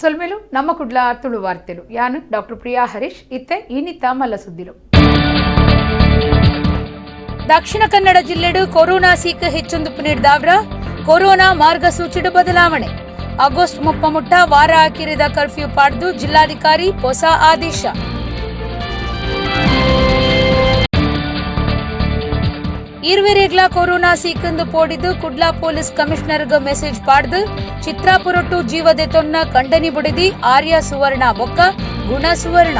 ಸೊಲ್ಮೆಲು ನಮ್ಮ ಕುಡ್ಲ ತುಳು ವಾರ್ತೆಲು. ಯಾನು ಡಾಕ್ಟರ್ ಪ್ರಿಯಾ ಹರೀಶ್. ಇತ್ತೆ ಇನಿತ ಮಲ್ಲ ಸುದ್ದಿಲು. Dakshina Kannada ಜಿಲ್ಲೆಡು corona seek ಹೆಚ್ಚೊಂದು ಪುನಿಡ್ದಾವ್ರ corona ಮಾರ್ಗಸೂಚಿಡು ಬದಲಾವಣೆ. ಆಗಸ್ಟ್ 30 ಮುಟ್ಟ ವಾರ ಹಾಕಿರಿದ ಕರ್ಫ್ಯೂ ಪಾಡ್ದು ಜಿಲ್ಲಾಧಿಕಾರಿ ಹೊಸ ಆದೇಶ. ಇರ್ವೆರೆಗ್ಲ ಕೊರೋನಾ ಸೀಕಂದು ಪೋಡಿದು ಕುಡ್ಲ ಪೊಲೀಸ್ ಕಮಿಷನರ್ಗ್ ಮೆಸೇಜ್ ಪಾಡ್ದು ಚಿತ್ರಾಪುರಟ್ಟು ಜೀವದೆ ತೊನ್ನ ಕಂಡನಿ ಬುಡಿದಿ ಆರ್ಯ ಸುವರ್ಣ ಬೊಕ್ಕ ಗುಣ ಸುವರ್ಣ.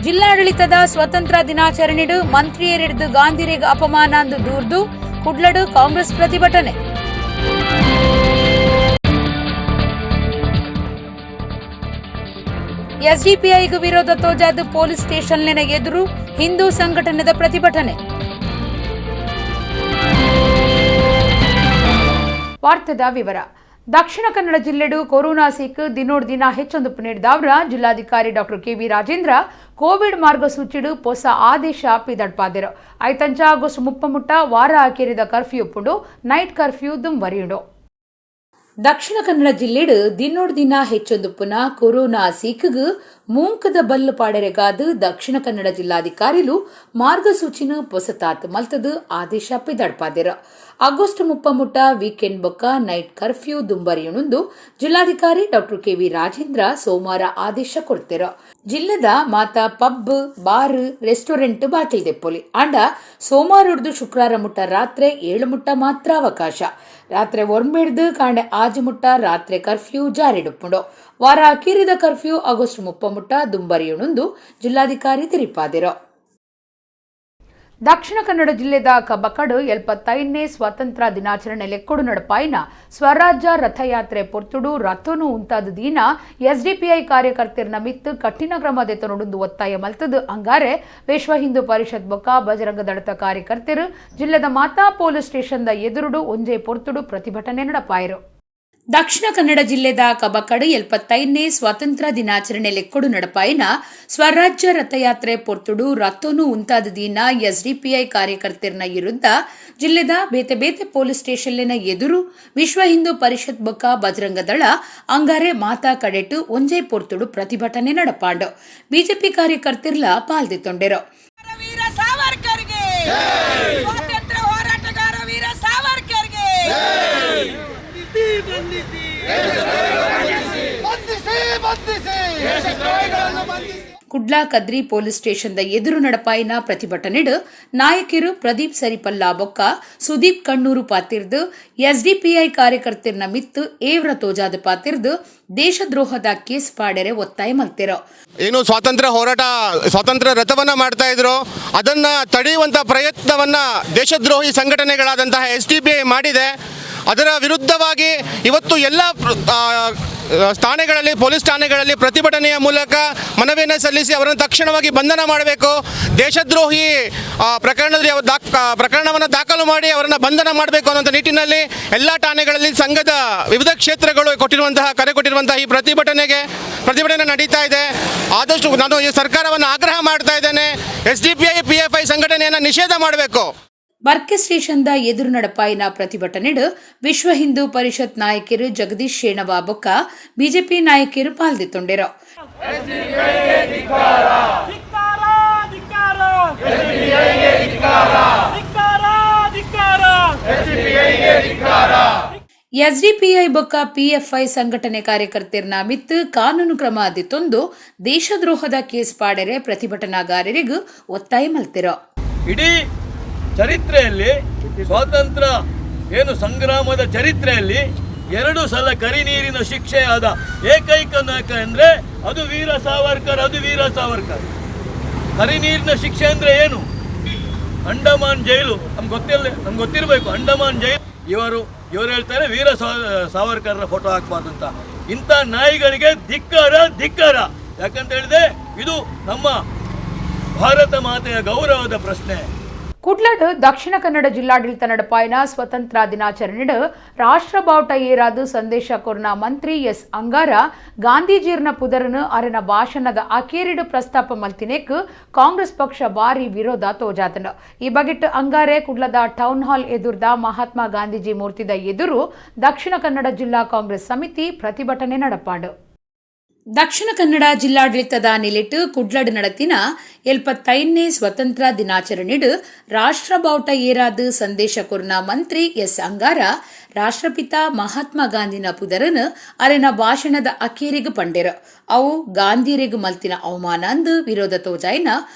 ಜಿಲ್ಲಾಡಳಿತದ ಸ್ವತಂತ್ರ ದಿನಾಚರಣೆಡು ಮಂತ್ರಿಯರಿಡ್ದು ಗಾಂಧಿರೆಗ್ ಅಪಮಾನ ಅಂದು ದೂರ್ದು ಕುಡ್ಲಡು ಕಾಂಗ್ರೆಸ್ ಪ್ರತಿಭಟನೆ. ಎಸ್ಡಿಪಿಐಗೂ ವಿರೋಧ ತೋಜಾದ ಪೊಲೀಸ್ ಸ್ಟೇಷನ್ಲಿನ ಎದುರು ಹಿಂದೂ ಸಂಘಟನೆದ ಪ್ರತಿಭಟನೆ. ವಾರ್ತೆದ ವಿವರ. ದಕ್ಷಿಣ ಕನ್ನಡ ಜಿಲ್ಲೆಡು ಕೊರೋನಾ ಸೀಕು ದಿನೋಡ್ ದಿನ ಹೆಚ್ಚೊಂದು ನೀಡಿದವರ ಜಿಲ್ಲಾಧಿಕಾರಿ ಡಾಕ್ಟರ್ ಕೆವಿ ರಾಜೇಂದ್ರ ಕೋವಿಡ್ ಮಾರ್ಗಸೂಚಿಡು ಹೊಸ ಆದೇಶ ಪಿದಡ್ಪಾದಿರು. ಐತಂಚ ಆಗಸ್ಟ್ 30 ಮುಟ್ಟ ವಾರ ಹಾಕಿರಿದ curfew ಪುಂಡು night curfew ದುಂಬರಿಯುಂಡು. Dakshina Kannada ಜಿಲ್ಲೆಡು ದಿನೋಡ್ ದಿನ ಹೆಚ್ಚೊಂದು ಪುನಃ ಕೊರೋನಾ ಸೀಕುಗು ಮೂಂಕದ ಬಲ್ಲು ಪಾಡೆರೆಗಾದು ದಕ್ಷಿಣ ಕನ್ನಡ ಜಿಲ್ಲಾಧಿಕಾರಿಲು ಮಾರ್ಗಸೂಚಿನ ಪೊಸತಾತ್ ಮಲ್ತದು ಆದೇಶ ಪಿದಡ್ಪಾದಿರು. ಆಗಸ್ಟ್ 30 ಮುಟ್ಟ ವೀಕೆಂಡ್ ಬೊಕ್ಕ ನೈಟ್ ಕರ್ಫ್ಯೂ ದುಂಬರಿಯುಣುಂದು ಜಿಲ್ಲಾಧಿಕಾರಿ ಡಾಕ್ಟರ್ ಕೆವಿ ರಾಜೇಂದ್ರ ಸೋಮವಾರ ಆದೇಶ ಕೊಡ್ತಿರು. ಜಿಲ್ಲೆದ ಮಾತಾ pub, bar, restaurant ಬಾಕಿಲ್ ದೆಪ್ಪೊಲಿ. ಆಂಡ ಸೋಮವಾರ ಶುಕ್ರವಾರ ಮುಟ್ಟ ರಾತ್ರಿ 7 ಮುಟ್ಟ ಮಾತ್ರ ಅವಕಾಶ. ರಾತ್ರಿ 9 ಕಾಂಡೆ 6 ಮುಟ್ಟ ರಾತ್ರಿ ಕರ್ಫ್ಯೂ ಜಾರಿಡುಪ್ಪುಂಡು. ವಾರ ಅಕೀರಿದ ಕರ್ಫ್ಯೂ ಆಗಸ್ಟ್ 30 ಮುಟ್ಟ ದುಂಬರಿಯುಣುಂದು ಜಿಲ್ಲಾಧಿಕಾರಿ ತಿರಿಪಾದಿರು. ದಕ್ಷಿಣ ಕನ್ನಡ ಜಿಲ್ಲೆದ ಕಬಕಡು 75ನೇ ಸ್ವಾತಂತ್ರ್ಯ ದಿನಾಚರಣೆ ಲೆಕ್ಕೊಡು ನಡಪಾಯಿನ ಸ್ವರಾಜ್ಯ ರಥಯಾತ್ರೆ ಪೊರ್ತುಡು ರಥನು ಉಂತಾದ ದಿನ ಎಸ್ಡಿಪಿಐ ಕಾರ್ಯಕರ್ತೆರ್ನ ಮಿತ್ತು ಕಠಿಣ ಕ್ರಮ ದೆತೊನೊಡುಂದು ಒತ್ತಾಯ ಮಲ್ತದು. ಅಂಗಾರೆ ವಿಶ್ವ ಹಿಂದೂ ಪರಿಷತ್ ಬೊಕ್ಕ ಬಜರಂಗ ದಳತ ಕಾರ್ಯಕರ್ತರು ಜಿಲ್ಲೆದ ಮಾತಾ ಪೊಲೀಸ್ ಸ್ಟೇಷನ್ದ ಎದುರುಡು ಒಂಜೆ ಪೊರ್ತುಡು ಪ್ರತಿಭಟನೆ ನಡಪಾಯರು. ದಕ್ಷಿಣ ಕನ್ನಡ ಜಿಲ್ಲೆದ ಕಬಕಡು 75ನೇ ಸ್ವಾತಂತ್ರ್ಯ ದಿನಾಚರಣೆ ಲೆಕ್ಕೊಡು ನಡಪಾಯಿನ ಸ್ವರಾಜ್ಯ ರಥಯಾತ್ರೆ ಪೊರ್ತುಡು ರಥನು ಉಂತಾದ ದಿನ ಎಸ್ಡಿಪಿಐ ಕಾರ್ಯಕರ್ತೆರ್ನ ವಿರುದ್ಧ ಜಿಲ್ಲೆದ ಬೇತೆ ಬೇತೆ ಪೊಲೀಸ್ ಸ್ಟೇಷನ್ಲಿನ ಎದುರು ವಿಶ್ವ ಹಿಂದೂ ಪರಿಷತ್ ಬೊಕ್ಕ ಬಜರಂಗ ದಳ ಅಂಗಾರೆ ಮಾತಾ ಕಡೆಟು ಒಂಜೆ ಪೊರ್ತುಡು ಪ್ರತಿಭಟನೆ ನಡಪಾಂಡು. ಬಿಜೆಪಿ ಕಾರ್ಯಕರ್ತೆರ್ಲ ಪಾಲ್ದಿತ್ತೊಂಡೆರು. ಕುಡ್ಲಾ ಕದ್ರಿ ಪೊಲೀಸ್ ಸ್ಟೇಷನ್ದ ಎದುರು ನಡಪಾಯಿನ ಪ್ರತಿಭಟನೆಡು ನಾಯಕಿರು ಪ್ರದೀಪ್ ಸರಿಪಲ್ಲಾ ಬೊಕ್ಕ ಸುದೀಪ್ ಕಣ್ಣೂರು ಪಾತಿರ್ದು ಎಸ್ಡಿಪಿಐ ಕಾರ್ಯಕರ್ತೆರ್ನ ಮಿತ್ತು ಏವ್ರ ತೋಜಾದ ಪಾತಿರ್ದು ದೇಶದ್ರೋಹದ ಕೇಸ್ ಪಾಡೆರೆ ಒತ್ತಾಯ ಮಲ್ತಿರೋ. ಏನು ಸ್ವಾತಂತ್ರ್ಯ ಹೋರಾಟ, ಸ್ವಾತಂತ್ರ್ಯ ರಥವನ್ನು ಮಾಡ್ತಾ ಇದ್ರು, ಅದನ್ನು ತಡೆಯುವಂಥ ಪ್ರಯತ್ನವನ್ನು ದೇಶದ್ರೋಹಿ ಸಂಘಟನೆಗಳಾದಂತಹ ಎಸ್ಡಿಪಿಐ ಮಾಡಿದೆ. ಅದರ ವಿರುದ್ಧವಾಗಿ ಇವತ್ತು ಎಲ್ಲ ಠಾಣೆಗಳಲ್ಲಿ, ಪೊಲೀಸ್ ಠಾಣೆಗಳಲ್ಲಿ ಪ್ರತಿಭಟನೆಯ ಮೂಲಕ ಮನವಿಯನ್ನು ಸಲ್ಲಿಸಿ ಅವರನ್ನು ತಕ್ಷಣವಾಗಿ ಬಂಧನ ಮಾಡಬೇಕು, ದೇಶದ್ರೋಹಿ ಪ್ರಕರಣದಲ್ಲಿ ಪ್ರಕರಣವನ್ನು ದಾಖಲು ಮಾಡಿ ಅವರನ್ನು ಬಂಧನ ಮಾಡಬೇಕು ಅನ್ನೋಂಥ ನಿಟ್ಟಿನಲ್ಲಿ ಎಲ್ಲ ಠಾಣೆಗಳಲ್ಲಿ ಸಂಘದ ವಿವಿಧ ಕ್ಷೇತ್ರಗಳು ಕೊಟ್ಟಿರುವಂತಹ ಕರೆ ಕೊಟ್ಟಿರುವಂತಹ ಈ ಪ್ರತಿಭಟನೆ ನಡೀತಾ ಇದೆ. ಆದಷ್ಟು ನಾನು ಈ ಸರ್ಕಾರವನ್ನು ಆಗ್ರಹ ಮಾಡ್ತಾ ಇದ್ದೇನೆ, ಎಸ್ಡಿಪಿಐ ಪಿಎಫ್ಐ ಸಂಘಟನೆಯನ್ನು ನಿಷೇಧ ಮಾಡಬೇಕು. ಬರ್ಕೆ ಸ್ಟೇಷನ್ದ ಎದುರು ನಡಪಾಯಿನ ಪ್ರತಿಭಟನೆಡು ವಿಶ್ವ ಹಿಂದೂ ಪರಿಷತ್ ನಾಯಕರು ಜಗದೀಶ್ ಶೇಣವ ಬೊಕ್ಕ ಬಿಜೆಪಿ ನಾಯಕರು ಪಾಲ್ದಿತ್ತೊಂಡೆರು. ಎಸ್ಡಿಪಿಐ ಬೊಕ್ಕ ಪಿಎಫ್ಐ ಸಂಘಟನೆ ಕಾರ್ಯಕರ್ತೆರ್ನ ಮಿತ್ತು ಕಾನೂನು ಕ್ರಮ ದಿತ್ತೊಂದು ದೇಶದ್ರೋಹದ ಕೇಸ್ ಪಾಡೆರೆ ಪ್ರತಿಭಟನಾಗಾರರಿಗೂ ಒತ್ತಾಯ ಮಲ್ತಿರೋ. ಇಡೀ ಚರಿತ್ರೆಯಲ್ಲಿ, ಸ್ವಾತಂತ್ರ್ಯ ಏನು ಸಂಗ್ರಾಮದ ಚರಿತ್ರೆಯಲ್ಲಿ 2 ಸಲ ಕರಿನೀರಿನ ಶಿಕ್ಷೆಯಾದ ಏಕೈಕ ನಾಯಕ ಅಂದರೆ ಅದು ವೀರ ಸಾವರ್ಕರ್. ಅದು ವೀರ ಸಾವರ್ಕರ್. ಕರಿನೀರಿನ ಶಿಕ್ಷೆ ಅಂದರೆ ಏನು? ಅಂಡಮಾನ್ ಜೈಲು ನಮ್ಗೆ ಗೊತ್ತಿರಬೇಕು. ಅಂಡಮಾನ್ ಜೈಲು. ಇವರು ಹೇಳ್ತಾರೆ ವೀರ ಸಾವರ್ಕರ್ನ ಫೋಟೋ ಹಾಕಬಾರ್ದು ಅಂತ. ಇಂಥ ನಾಯಿಗಳಿಗೆ ಧಿಕ್ಕಾರ, ಧಿಕ್ಕಾರ. ಯಾಕಂತ ಹೇಳಿದ್ರೆ ಇದು ನಮ್ಮ ಭಾರತ ಮಾತೆಯ ಗೌರವದ ಪ್ರಶ್ನೆ. ಕುಡ್ಲಡ್ ದಕ್ಷಿಣ ಕನ್ನಡ ಜಿಲ್ಲಾಡಳಿತ ನಡಪಾಯಿನ ಸ್ವತಂತ್ರ ದಿನಾಚರಣೆಡ್ ರಾಷ್ಟ್ರ ಬಾವುಟ ಏರಾದು ಸಂದೇಶ ಕೊರ್ನ ಮಂತ್ರಿ ಎಸ್ ಅಂಗಾರ ಗಾಂಧೀಜಿಯರ್ನ ಪುದರನು ಅರೆನ ಭಾಷಣದ ಅಕೇರಿಡು ಪ್ರಸ್ತಾಪ ಮಲ್ತಿನೇಕ್ ಕಾಂಗ್ರೆಸ್ ಪಕ್ಷ ಭಾರಿ ವಿರೋಧ ತೋಜಾತನು. ಈ ಬಗೆಟ್ ಅಂಗಾರೆ ಕುಡ್ಲದ ಟೌನ್ ಹಾಲ್ ಎದುರ್ದ ಮಹಾತ್ಮ ಗಾಂಧೀಜಿ ಮೂರ್ತಿದ ಎದುರು ದಕ್ಷಿಣ ಕನ್ನಡ ಜಿಲ್ಲಾ ಕಾಂಗ್ರೆಸ್ ಸಮಿತಿ ಪ್ರತಿಭಟನೆ ನಡಪಾಂಡು. ದಕ್ಷಿಣ ಕನ್ನಡ ಜಿಲ್ಲಾಡಳಿತದ ನಿಲೆಟ್ ಕುಡ್ಲಡ್ ನಡತಿನ 75ನೇ ಸ್ವತಂತ್ರ ದಿನಾಚರಣೆಡು ರಾಷ್ಟ್ರ ಬಾವುಟ ಏರಾದು ಸಂದೇಶ ಕೊರ್ನ ಮಂತ್ರಿ ಎಸ್ ಅಂಗಾರ ರಾಷ್ಟ್ರಪಿತ ಮಹಾತ್ಮ ಗಾಂಧಿನ ಪುದರನು ಅರೆನ ಭಾಷಣದ ಅಕೇರಿಗು ಪಂಡೆರು. ಅವು ಗಾಂಧಿಯರಿಗೂ ಮಲ್ತಿನ ಅವಮಾನ ಅಂದು ವಿರೋಧ ತೋಜಾಯಿನ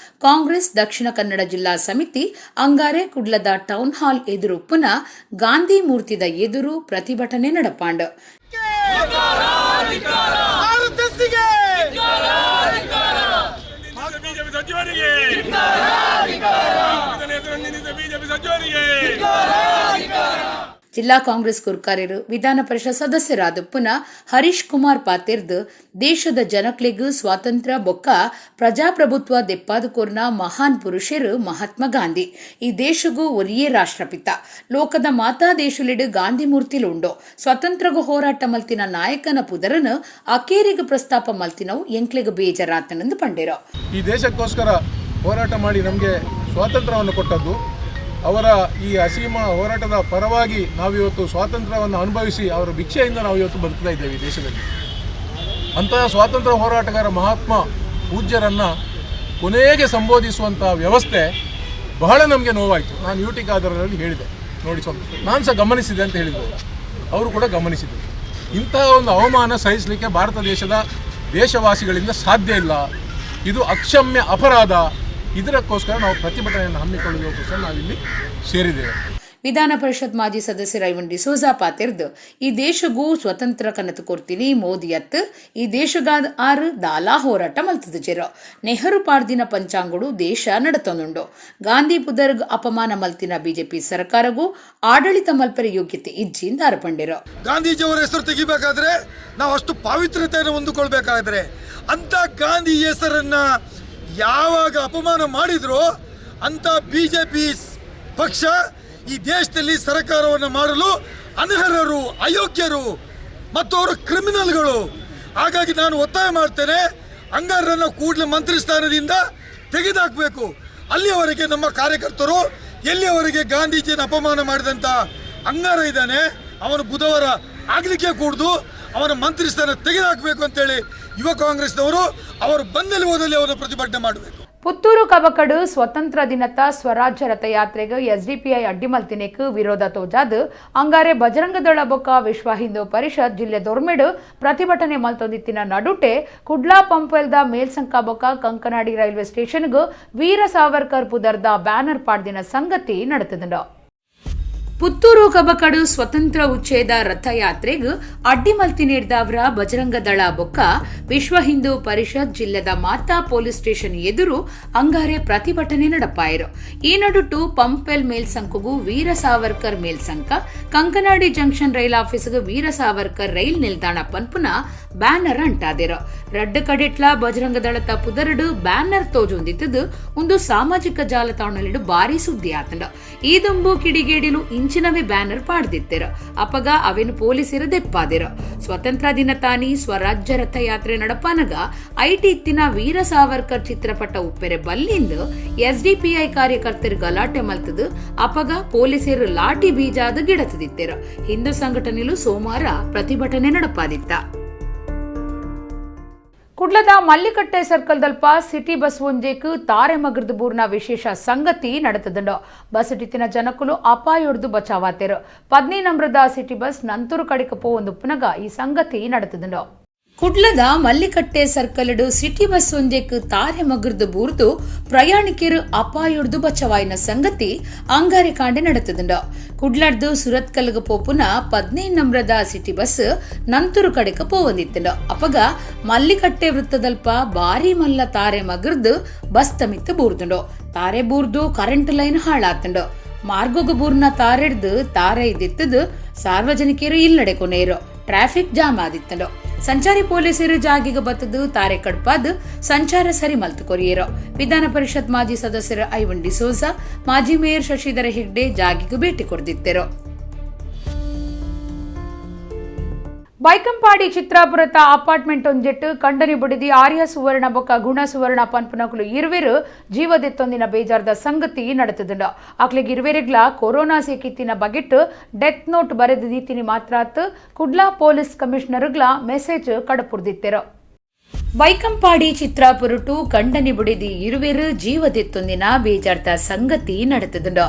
ಕಾಂಗ್ರೆಸ್ ದಕ್ಷಿಣ ಕನ್ನಡ ಜಿಲ್ಲಾ ಸಮಿತಿ ಅಂಗಾರೆ ಕುಡ್ಲದ ಟೌನ್ ಹಾಲ್ ಎದುರು ಪುನಃ ಗಾಂಧಿ ಮೂರ್ತಿದ ಎದುರು ಪ್ರತಿಭಟನೆ ನಡಪಾಂಡು. ಬಿಜೆಪಿ ಸಚಿವರಿಗೆ ಬಿಜೆಪಿ ಸಚಿವರಿಗೆ ಜಿಲ್ಲಾ ಕಾಂಗ್ರೆಸ್ ಗುರ್ಕಾರ್ಯರು ವಿಧಾನ ಪರಿಷತ್ ಸದಸ್ಯರಾದ ಪುನಃ ಹರೀಶ್ ಕುಮಾರ್ ಪಾತಿರ್ದು ದೇಶದ ಜನಕ್ಲೆಗ್ ಸ್ವಾತಂತ್ರ್ಯ ಬೊಕ್ಕ ಪ್ರಜಾಪ್ರಭುತ್ವ ದೆಪ್ಪಾದಕೋರ್ನ ಮಹಾನ್ ಪುರುಷರು ಮಹಾತ್ಮ ಗಾಂಧಿ. ಈ ದೇಶಗೂ ಒರಿಯೇ ರಾಷ್ಟ್ರಪಿತ. ಲೋಕದ ಮಾತಾ ದೇಶಲಿಡು ಗಾಂಧಿ ಮೂರ್ತಿಲು ಉಂಡು. ಸ್ವಾತಂತ್ರ್ಯಗೂ ಹೋರಾಟ ಮಲ್ತಿನ ನಾಯಕನ ಪುದರನು ಅಕೇರಿಗ ಪ್ರಸ್ತಾಪ ಮಲ್ತಿನವು ಎಂಕ್ಲೆಗ್ ಬೇಜಾರಾತನಂದು ಪಂಡೇರು. ಈ ದೇಶಕ್ಕೋಸ್ಕರ ಹೋರಾಟ ಮಾಡಿ ನಮಗೆ ಸ್ವಾತಂತ್ರ್ಯವನ್ನು ಕೊಟ್ಟದ್ದು ಅವರ ಈ ಅಸೀಮ ಹೋರಾಟದ ಪರವಾಗಿ ನಾವಿವತ್ತು ಸ್ವಾತಂತ್ರ್ಯವನ್ನು ಅನುಭವಿಸಿ ಅವರ ಭಿಕ್ಷೆಯಿಂದ ನಾವು ಇವತ್ತು ಬದುಕ್ತಾ ಇದ್ದೇವೆ ಈ ದೇಶದಲ್ಲಿ. ಅಂತಹ ಸ್ವಾತಂತ್ರ್ಯ ಹೋರಾಟಗಾರ ಮಹಾತ್ಮ ಪೂಜ್ಯರನ್ನು ಕೊನೆಗೆ ಸಂಬೋಧಿಸುವಂಥ ವ್ಯವಸ್ಥೆ ಬಹಳ ನಮಗೆ ನೋವಾಯಿತು. ನಾನು ಯುಟಿ ಖಾದರಲ್ಲಿ ಹೇಳಿದೆ, ನೋಡಿ ಸ್ವಲ್ಪ ನಾನು ಸಹ ಗಮನಿಸಿದೆ ಅಂತ ಹೇಳಿದರು, ಅವರು ಕೂಡ ಗಮನಿಸಿದರು. ಇಂತಹ ಒಂದು ಅವಮಾನ ಸಹಿಸಲಿಕ್ಕೆ ಭಾರತ ದೇಶದ ದೇಶವಾಸಿಗಳಿಂದ ಸಾಧ್ಯ ಇಲ್ಲ. ಇದು ಅಕ್ಷಮ್ಯ ಅಪರಾಧ. ಇದಕ್ಕೋಸ್ಕರ ನಾವು ಪ್ರತಿಭಟನೆಯನ್ನು ಹಮ್ಮಿಕೊಳ್ಳುವುದಕ್ಕೋಸ್ಕರ ನಾವಿಲ್ಲಿ ಸೇರಿದ್ದೇವೆ. ವಿಧಾನ ಪರಿಷತ್ ಮಾಜಿ ಸದಸ್ಯ ರೈವನ್ ಡಿಸೋಜಾ ಪಾತಿರ್ದು ಈ ದೇಶಗೂ ಸ್ವತಂತ್ರ ಕನತು ಕೊಡ್ತೀನಿ ಮೋದಿ ಅತ್ ಈ ದೇಶಗಾದ ಆರು ದಾಲಾ ಹೋರಾಟ ಮಲ್ತದ ಜೆರೋ ನೆಹರು ಪಾರ್ದಿನ ಪಂಚಾಂಗುಡು ದೇಶ ನಡತೊಂದುಂಡು. ಗಾಂಧಿ ಪುದರ್ಗ್ ಅಪಮಾನ ಮಲ್ತಿನ ಬಿಜೆಪಿ ಸರ್ಕಾರಗೂ ಆಡಳಿತ ಮಲ್ಪರೆ ಯೋಗ್ಯತೆ ಇಜ್ಜಿಂದ ಅರ್ಪಂಡಿರೋ. ಗಾಂಧೀಜಿಯವರ ಹೆಸರು ತೆಗಿಬೇಕಾದ್ರೆ ನಾವು ಅಷ್ಟು ಪಾವಿತ್ರ್ಯತೆಯನ್ನು ಹೊಂದಿಕೊಳ್ಬೇಕಾದ್ರೆ ಅಂಥ ಗಾಂಧಿ ಹೆಸರನ್ನು ಯಾವಾಗ ಅಪಮಾನ ಮಾಡಿದ್ರೋ ಅಂಥ ಬಿಜೆಪಿ ಪಕ್ಷ ಈ ದೇಶದಲ್ಲಿ ಸರ್ಕಾರವನ್ನು ಮಾಡಲು ಅನರ್ಹರು, ಅಯೋಗ್ಯರು ಮತ್ತು ಅವರು ಕ್ರಿಮಿನಲ್ಗಳು. ಹಾಗಾಗಿ ನಾನು ಒತ್ತಾಯ ಮಾಡ್ತೇನೆ, ಅಂಗಾರರನ್ನು ಕೂಡಲೇ ಮಂತ್ರಿ ಸ್ಥಾನದಿಂದ ತೆಗೆದುಹಾಕಬೇಕು. ಅಲ್ಲಿಯವರೆಗೆ ನಮ್ಮ ಕಾರ್ಯಕರ್ತರು ಎಲ್ಲಿಯವರೆಗೆ ಗಾಂಧೀಜಿಯನ್ನು ಅಪಮಾನ ಮಾಡಿದಂಥ ಅಂಗಾರ ಇದ್ದಾನೆ ಅವನು ಬುಧವಾರ ಆಗಲಿಕ್ಕೆ ಕೂಡ್ದು ಅವನ ಮಂತ್ರಿ ಸ್ಥಾನ ತೆಗೆದುಹಾಕಬೇಕು ಅಂತೇಳಿ ಯುವ ಕಾಂಗ್ರೆಸ್ನವರು ಅವರು ಬಂದಲ್ಲಿ ಹೋದಲ್ಲಿ ಅವರನ್ನು ಪ್ರತಿಭಟನೆ ಮಾಡಬೇಕು. ಪುತ್ತೂರು ಕಬಕಡು ಸ್ವತಂತ್ರ ದಿನತ ಸ್ವರಾಜ್ಯ ರಥಯಾತ್ರೆಗೆ ಎಸ್ಡಿಪಿಐ ಅಡ್ಡಿಮಲ್ತಿನೇಕ್ ವಿರೋಧ ತೋಜಾದ್ ಅಂಗಾರೆ ಬಜರಂಗದಳ ಬೊಕ್ಕ ವಿಶ್ವ ಹಿಂದೂ ಪರಿಷತ್ ಜಿಲ್ಲೆ ದೊರ್ಮೆಡು ಪ್ರತಿಭಟನೆ ಮಲ್ತೊಂದಿತ್ತಿನ ನಡುಟೆ ಕುಡ್ಲಾ ಪಂಪೆಲ್ದ ಮೇಲ್ಸಂಕ ಬೊಕ್ಕ ಕಂಕನಾಡಿ ರೈಲ್ವೆ ಸ್ಟೇಷನ್ಗೂ ವೀರ ಸಾವರ್ಕರ್ ಪುದರ್ದ ಬ್ಯಾನರ್ ಪಾಡ್ದಿನ ಸಂಗತಿ ನಡೆತದಂಡು. ಪುತ್ತೂರು ಕಬಕಡು ಸ್ವತಂತ್ರ ಉಚ್ಛೇದ ರಥಯಾತ್ರೆಗ್ ಅಡ್ಡಿಮಲ್ತಿ ನೀಡಿದವರ ಬಜರಂಗದಳ ಬೊಕ್ಕ ವಿಶ್ವ ಹಿಂದೂ ಪರಿಷತ್ ಜಿಲ್ಲೆದ ಮಾತಾ ಪೊಲೀಸ್ ಸ್ಟೇಷನ್ ಎದುರು ಅಂಗಾರೆ ಪ್ರತಿಭಟನೆ ನಡಪಾಯರು. ಈ ನಡುಟು ಪಂಪೆಲ್ ಮೇಲ್ಸಂಕಗೂ ವೀರ ಸಾವರ್ಕರ್ ಮೇಲ್ಸಂಕ, ಕಂಕನಾಡಿ ಜಂಕ್ಷನ್ ರೈಲ್ ಆಫೀಸ್ಗೆ ವೀರ ಸಾವರ್ಕರ್ ರೈಲ್ ನಿಲ್ದಾಣ ಪನ್ಪುನ ಬ್ಯಾನರ್ ಅಂಟಾದಿರು. ರಡ್ಡು ಕಡೆಟ್ಲ ಬಜರಂಗದಳತ ಪುದರಡು ಬ್ಯಾನರ್ ತೋಜೊಂದಿತ್ತದು ಒಂದು ಸಾಮಾಜಿಕ ಜಾಲತಾಣಲಿಡು ಭಾರಿ ಸುದ್ದಿ ಆತಂಡ. ಈ ದುಂಬು ಕಿಡಿಗೇಡಿಲು ಇಂಚಿನವೇ ಬ್ಯಾನರ್ ಪಾಡ್ದಿತ್ತೆರು. ಅಪಗ ಅವೇನು ಪೊಲೀಸರು ದೆಪ್ಪಾದಿರು. ಸ್ವತಂತ್ರ ದಿನ ತಾನಿ ಸ್ವರಾಜ್ಯ ರಥಯಾತ್ರೆ ನಡಪಾನಗ IT ಇತ್ತಿನ ವೀರ ಸಾವರ್ಕರ್ ಚಿತ್ರಪಟ ಉಪ್ಪೆರೆ ಬಲ್ಲಿಂದು ಎಸ್ಡಿಪಿಐ ಕಾರ್ಯಕರ್ತರು ಗಲಾಟೆ ಮಲ್ತದು ಅಪಗ ಪೊಲೀಸರು ಲಾಠಿ ಬೀಜಾದ ಗಿಡತದಿತ್ತೆರು. ಹಿಂದೂ ಸಂಘಟನೆಲು ಸೋಮವಾರ ಪ್ರತಿಭಟನೆ ನಡಪಾದಿತ್ತ. ಕುಡ್ಲದ ಮಲ್ಲಿಕಟ್ಟೆ ಸರ್ಕಲ್ದಲ್ಪ ಸಿಟಿ ಬಸ್ ಒಂಜೇಕ್ ತಾರೆ ಮಗರ್ದು ಬೂರ್ನ ವಿಶೇಷ ಸಂಗತಿ ನಡೆತದಂಡು. ಬಸ್ ಟಿತ್ತಿನ ಜನಕುಲು ಅಪಾಯೊಡ್ದು ಬಚಾವಾತೆರು. 15 ನಂಬರದ ಸಿಟಿ ಬಸ್ ನಂತೂರು ಕಡಿಕ ಪೋವೊಂದು ಪುನಗ ಈ ಸಂಗತಿ ನಡೆತದಂಡು. ಕುಡ್ಲದ ಮಲ್ಲಿಕಟ್ಟೆ ಸರ್ಕಲ್ಡು ಸಿಟಿ ಬಸ್ ಒಂಜೇಕ್ ತಾರೆ ಮಗರ್ದು ಬೂರ್ದು ಪ್ರಯಾಣಿಕರು ಅಪಾಯೊಡ್ದು ಬಚಾವಾಯಿನ ಸಂಗತಿ ಅಂಗಾರೆ ಕಾಂಡೆ ನಡೆತದಂಡು. ಕುಡ್ಲಡ್ದು ಸುರತ್ಕಲ್ಗ್ ಪೋಪುನ 15 ನಂಬರದ ಸಿಟಿ ಬಸ್ ನಂತೂರು ಕಡೆಕ ಪೋವೊಂದಿತ್ತಂಡು. ಅಪಗ ಮಲ್ಲಿಕಟ್ಟೆ ವೃತ್ತದಲ್ಪ ಬಾರಿ ಮಲ್ಲ ತಾರೆ ಮಗರ್ದು ಬಸ್ ತಮಿತ್ತು ಬೂರ್ದುಂಡು. ತಾರೆ ಬೂರ್ದು ಕರೆಂಟ್ ಲೈನ್ ಹಾಳಾತಂಡು. ಮಾರ್ಗೋಗ ಬೂರ್ನ ತಾರೆಡ್ದು ತಾರೆ ಇದ್ದಿತ್ತದು ಸಾರ್ವಜನಿಕರು ಇಲ್ಲಡೆ ಕೊನೆಯರು. Traffic jam ಆದಿತ್ತಂಡು. ಸಂಚಾರಿ ಪೊಲೀಸರು ಜಾಗಿಗೆ ಬತ್ತದು ತಾರೆ ಕಡ್ಪಾದ್ ಸಂಚಾರ ಸರಿ ಮಲ್ತು ಕೊರಿಯರು. ವಿಧಾನ ಪರಿಷತ್ ಮಾಜಿ ಸದಸ್ಯರು ಐವನ್ ಡಿಸೋಜಾ, ಮಾಜಿ ಮೇಯರ್ ಶಶಿಧರ ಹೆಗ್ಡೆ ಜಾಗಿಗೆ ಭೇಟಿ ಕೊಡ್ದಿತ್ತರು. ಬೈಕಂಪಾಡಿ ಚಿತ್ರಾಪುರತ ಅಪಾರ್ಟ್ಮೆಂಟ್ ಒಂಜೆಟ್ಟು ಕಂಡನಿ ಬುಡಿದಿ ಆರ್ಯ ಸುವರ್ಣ ಬೊಕ್ಕ ಗುಣ ಸುವರ್ಣ ಪನ್ಪುನಕುಲು ಇರುವೆರು ಜೀವದೆತ್ತೊಂದಿನ ಬೇಜಾರದ ಸಂಗತಿ ನಡೆತದುಂಡು. ಅಕ್ಲಿಗೆ ಇರುವೆರಿಗ್ಲ ಕೊರೋನಾ ಸೇಕಿತ್ತಿನ ಬಗೆಟ್ ಡೆತ್ ನೋಟ್ ಬರೆದು ದೀತಿನಿ ಮಾತ್ರಾತ್ ಕುಡ್ಲಾ ಪೊಲೀಸ್ ಕಮಿಷನರ್ಗ್ಲ ಮೆಸೇಜ್ ಕಡಪುರ್ದಿತ್ತೆರು. ಬೈಕಂಪಾಡಿ ಚಿತ್ರಾಪುರಟು ಕಂಡನಿ ಬುಡಿದಿ ಇರುವೆರು ಜೀವದೆತ್ತೊಂದಿನ ಬೇಜಾರ್ದ ಸಂಗತಿ ನಡೆತದುಂಡು.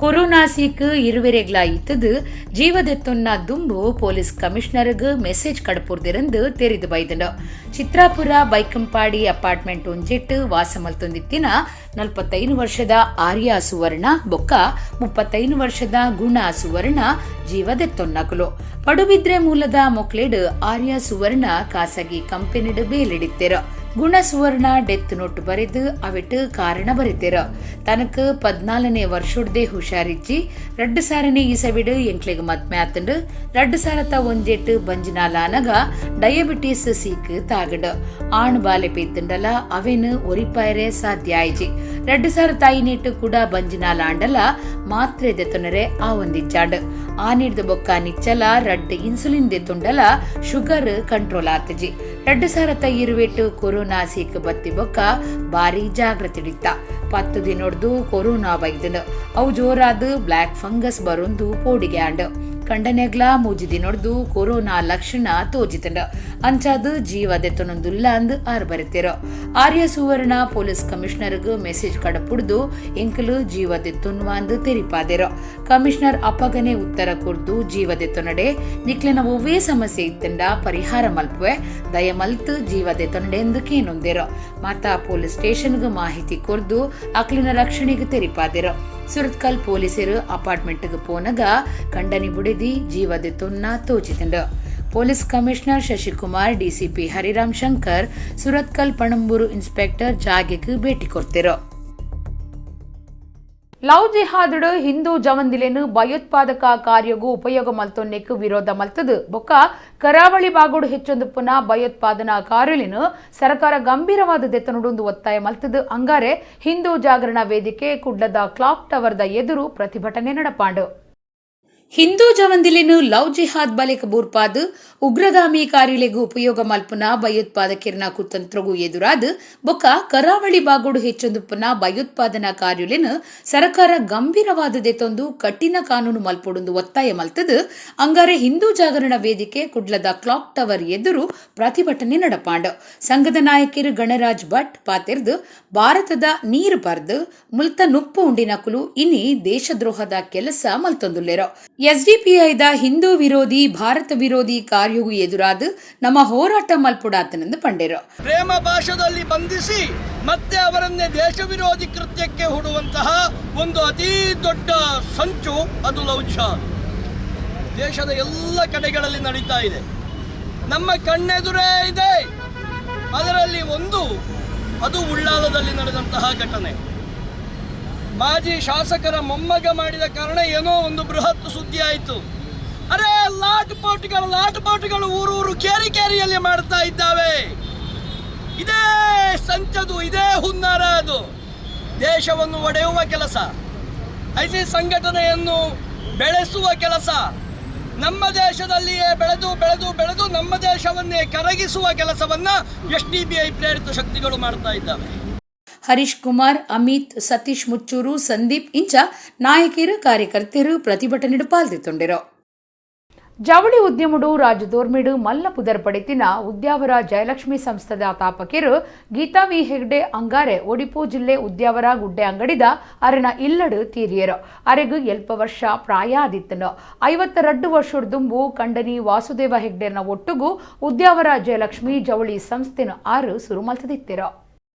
ಕೊರೋನಾ ಸೀಕ್ ಇರುವೆರೆಗ್ಲ ಇತ್ತದು ಜೀವದೆತ್ತೊನ್ನ ದುಂಬು ಪೊಲೀಸ್ ಕಮಿಷನರ್ಗ್ ಮೆಸೇಜ್ ಕಡಪುರ್ದಿರಂದು ತೆರಿದು ಬೈದುಂಡು. ಚಿತ್ರಾಪುರ ಬೈಕಂಪಾಡಿ ಅಪಾರ್ಟ್ಮೆಂಟ್ ಒಂಜೆಟ್ಟು ವಾಸ ಮಲ್ತೊಂದಿತ್ತಿನ 45 ವರ್ಷದ ಆರ್ಯ ಸುವರ್ಣ ಬೊಕ್ಕ 35 ವರ್ಷದ ಗುಣ ಸುವರ್ಣ ಜೀವದೆತ್ತೊನ್ನಕುಲು. ಪಡುಬಿದ್ರೆ ಮೂಲದ ಮೊಕ್ಲೆಡ್ ಆರ್ಯ ಸುವರ್ಣ ಖಾಸಗಿ ಕಂಪನಿಡ್ ಬೇಲಿಡಿತ್ತೆರು. ಗುಣ ಸುವರ್ಣ ಡೆತ್ ನೋಟ್ ಬರೆದು ಅವಿಟ್ಟು ಕಾರಣ ಬರೆತೆರು. ತನಕ್ 14ನೇ ವರ್ಷೊಡ್ದೆ ಹುಷಾರಿಜ್ಜಿ 2 ಸಾರನೇ ಇಸವಿಡು ಎಂಕ್ಲೆಗ್ ಮದ್ಮೆ ಆತಂಡು 2 ಸಾರತ ಒಂಜೆಟ್ಟು ಬಂಜಿನಾಲಾನಗ ಡಯಾಬಿಟೀಸ್ ಸೀಕ್ ತಾಗಂಡು. ಆಣ್ ಬಾಲೆ ಪೇತಂಡಲ ಅವೇನು ಒರಿಪಾಯರೆ ಸಾಧ್ಯ ಆಯ್ಜಿ. 2 ಸಾರ ತಾಯಿನೇಟು ಕೂಡ ಬಂಜಿನಾಲಾಂಡಲ ಮಾತ್ರೆ ದೆತ್ತೊನರೆ ಆ ಒಂದಿಜ್ಜಾಂಡ್. ಆನಿಡ್ದ ಬೊಕ್ಕ ನಿಚ್ಚಲ 2 ಇನ್ಸುಲಿನ್ ದೆತ್ತೊಂಡಲ ಶುಗರ್ ಕಂಟ್ರೋಲ್ ಆತಜಿ. 2 ಸಾರತ ಇರುವೆಟ್ಟು ಕೊರೋನಾ ಸೀಕ್ ಬತ್ತಿ ಬೊಕ್ಕ ಬಾರಿ ಜಾಗ್ರತೆ ಹಿಡಿತ. 10 ದಿನೊಡ್ದು ಕೊರೋನಾ ಬೈದನು. ಅವು ಜೋರಾದ ಬ್ಲ್ಯಾಕ್ ಫಂಗಸ್ ಬರೊಂದು ಪೋಡಿಗೆ ಆಂಡ್. ಕಂಡನೆಗ್ಲಾ 3 ದಿನೊಡ್ದು ಕೊರೋನಾ ಲಕ್ಷಣ ತೋಜಿತಂಡ. ಅಂಚಾದ ಜೀವ ದೆತ್ತೊನೊಂದುಲ್ಲ ಅಂದ್ ಆರ್ ಬರೆತಿರು. ಆರ್ಯ ಸುವರ್ಣ ಪೊಲೀಸ್ ಕಮಿಷನರ್ಗ್ ಮೆಸೇಜ್ ಕಡಪುಡ್ದು ಎಂಕಲು ಜೀವ ದೆತ್ತೊನ್ವ ಅಂದ್ ತೆರಿಪಾದೆರು. ಕಮಿಷನರ್ ಅಪ್ಪಗನೆ ಉತ್ತರ ಕೊರ್ದು ಜೀವ ದೆತ್ತೊನಡೆ ನಿಕ್ಲೆನ ಒವ್ವೇ ಸಮಸ್ಯೆ ಇತ್ತಂಡ ಪರಿಹಾರ ಮಲ್ಪುವೆ, ದಯಮಲ್ತ್ ಜೀವ ದೆತ್ತೊನಡೆ ಎಂದು ಕೇನೊಂದೆರು. ಮಾತಾ ಪೊಲೀಸ್ ಸ್ಟೇಷನ್ಗ್ ಮಾಹಿತಿ ಕೊರ್ದು ಅಕ್ಲಿನ ರಕ್ಷಣೆಗೆ ತೆರಿಪಾದೆರು. ಸುರತ್ಕಲ್ ಪೊಲೀಸರು ಅಪಾರ್ಟ್ಮೆಂಟ್ಗೆ ಪೋನಗ ಕಂಡನಿ ಬುಡಿದಿ ಜೀವದೆತ್ತೊನ್ನ ತೋಚಿತಂಡು. Police commissioner Shashikumar, DCP Hariram Shankar, Surathkal Panambur inspector ಜಾಗೆಗೆ ಭೇಟಿ ಕೊಡ್ತಿರು. ಲವ್ ಜಿಹಾದ್ಡು ಹಿಂದೂ ಜವಂದಿಲೇನು ಭಯೋತ್ಪಾದಕ ಕಾರ್ಯಗೂ ಉಪಯೋಗ ಮಲ್ತೊನ್ನೆಕ್ ವಿರೋಧ ಮಲ್ತದು ಬೊಕ್ಕ ಕರಾವಳಿ ಬಾಗೋಡು ಹೆಚ್ಚೊಂದು ಪುನಃ ಭಯೋತ್ಪಾದನಾ ಕಾರ್ಯಲಿನು ಸರ್ಕಾರ ಗಂಭೀರವಾದ ದೆತ್ತನುಡೊಂದು ಒತ್ತಾಯ ಮಲ್ತದು. ಅಂಗಾರೆ ಹಿಂದೂ ಜಾಗರಣ ವೇದಿಕೆ ಕುಡ್ಲದ ಕ್ಲಾಕ್ ಟವರ್ದ ಎದುರು ಪ್ರತಿಭಟನೆ ನಡಪಾಂಡು. ಹಿಂದೂ ಜವಂದಿಲೇನು ಲವ್ ಜಿಹಾದ್ ಬಲೆಕ್ ಬೂರ್ಪಾದ್ ಉಗ್ರಗಾಮಿ ಕಾರ್ಯಲೆಗು ಉಪಯೋಗ ಮಲ್ಪುನ ಭಯೋತ್ಪಾದಕಿರ್ನ ಕುತಂತ್ರಗೂ ಎದುರಾದ ಬೊಕ್ಕ ಕರಾವಳಿ ಬಾಗೋಡು ಹೆಚ್ಚೊಂದು ಪುನ ಭಯೋತ್ಪಾದನಾ ಕಾರ್ಯಲೆನು ಸರ್ಕಾರ ಗಂಭೀರವಾದ ದೆತ್ತೊಂದು ಕಠಿಣ ಕಾನೂನು ಮಲ್ಪೊಡೊಂದು ಒತ್ತಾಯ ಮಲ್ತದು. ಅಂಗಾರೆ ಹಿಂದೂ ಜಾಗರಣ ವೇದಿಕೆ ಕುಡ್ಲದ ಕ್ಲಾಕ್ ಟವರ್ ಎದುರು ಪ್ರತಿಭಟನೆ ನಡಪಾಂಡು. ಸಂಘದ ನಾಯಕರು ಗಣರಾಜ್ ಭಟ್ ಪಾತೆರ್ದು ಭಾರತದ ನೀರು ಪರ್ದು ಮುಲ್ತ ನುಪ್ಪು ಉಂಡಿನಕುಲು ಇನಿ ದೇಶದ್ರೋಹದ ಕೆಲಸ ಮಲ್ತೊಂದುಲ್ಲೆರೋ. ಎಸ್ಡಿಪಿಐದ ಹಿಂದೂ ವಿರೋಧಿ ಭಾರತ ವಿರೋಧಿ ಕಾರ್ಯವು ಎದುರಾದ ನಮ್ಮ ಹೋರಾಟ ಮಲ್ಪುಡಾತನೆಂದು ಪಂಡೇರು. ಪ್ರೇಮ ಭಾಷದಲ್ಲಿ ಬಂಧಿಸಿ ಮತ್ತೆ ಅವರನ್ನೇ ದೇಶ ವಿರೋಧಿ ಕೃತ್ಯಕ್ಕೆ ಹೂಡುವಂತಹ ಒಂದು ಅತೀ ದೊಡ್ಡ ಸಂಚು ಅದು ಲವ್ ಜಿಹಾದ್. ದೇಶದ ಎಲ್ಲ ಕಡೆಗಳಲ್ಲಿ ನಡೀತಾ ಇದೆ, ನಮ್ಮ ಕಣ್ಣೆದುರೇ ಇದೆ. ಅದರಲ್ಲಿ ಒಂದು ಅದು ಉಳ್ಳಾಲದಲ್ಲಿ ನಡೆದಂತಹ ಘಟನೆ. ಮಾಜಿ ಶಾಸಕರ ಮೊಮ್ಮಗ ಮಾಡಿದ ಕಾರಣ ಏನೋ ಒಂದು ಬೃಹತ್ ಸುದ್ದಿ ಆಯಿತು. ಅರೆ, ಲಾಟ್ ಪಾಟ್ಗಳು ಊರೂರು ಕೇರಿ ಕೇರಿಯಲ್ಲಿ ಮಾಡ್ತಾ ಇದ್ದಾವೆ. ಇದೇ ಸಂಚದು, ಇದೇ ಹುನ್ನಾರ. ಅದು ದೇಶವನ್ನು ಒಡೆಯುವ ಕೆಲಸ, ಐಸಿಸ್ ಸಂಘಟನೆಯನ್ನು ಬೆಳೆಸುವ ಕೆಲಸ, ನಮ್ಮ ದೇಶದಲ್ಲಿಯೇ ಬೆಳೆದು ಬೆಳೆದು ಬೆಳೆದು ನಮ್ಮ ದೇಶವನ್ನೇ ಕರಗಿಸುವ ಕೆಲಸವನ್ನು ಎಸ್ಡಿಪಿಐ ಪ್ರೇರಿತ ಶಕ್ತಿಗಳು ಮಾಡ್ತಾ ಇದ್ದಾವೆ. ಹರೀಶ್ ಕುಮಾರ್, ಅಮಿತ್, ಸತೀಶ್ ಮುಚ್ಚೂರು, ಸಂದೀಪ್ ಇಂಚ ನಾಯಕಿಯರು ಕಾರ್ಯಕರ್ತರು ಪ್ರತಿಭಟನೆ ಪಾಲ್ದಿತ್ತೊಂಡಿರು. ಜವಳಿ ಉದ್ಯಮಡು ರಾಜದೋರ್ಮಿಡು ಮಲ್ಲ ಪುದರ್ ಪಡಿತಿನ ಉದ್ಯಾವರ ಜಯಲಕ್ಷ್ಮಿ ಸಂಸ್ಥೆದ ತಾಪಕಿರು ಗೀತಾ ವಿ ಹೆಗ್ಡೆ ಅಂಗಾರೆ ಒಡಿಪು ಜಿಲ್ಲೆ ಉದ್ಯಾವರ ಗುಡ್ಡೆ ಅಂಗಡಿದ ಅರೆನ ಇಲ್ಲಡು ತೀರಿಯರು. ಅರೆಗು ಎಲ್ಪ ವರ್ಷ ಪ್ರಾಯ ಆದಿತ್ತನು. 52 ವರ್ಷದ ದುಂಬು ಕಂಡನಿ ವಾಸುದೇವ ಹೆಗ್ಡೆನ ಒಟ್ಟುಗು ಉದ್ಯಾವರ ಜಯಲಕ್ಷ್ಮಿ ಜವಳಿ ಸಂಸ್ಥೆನ ಆರು ಸುರು ಮಲ್ತದಿತ್ತಿರು.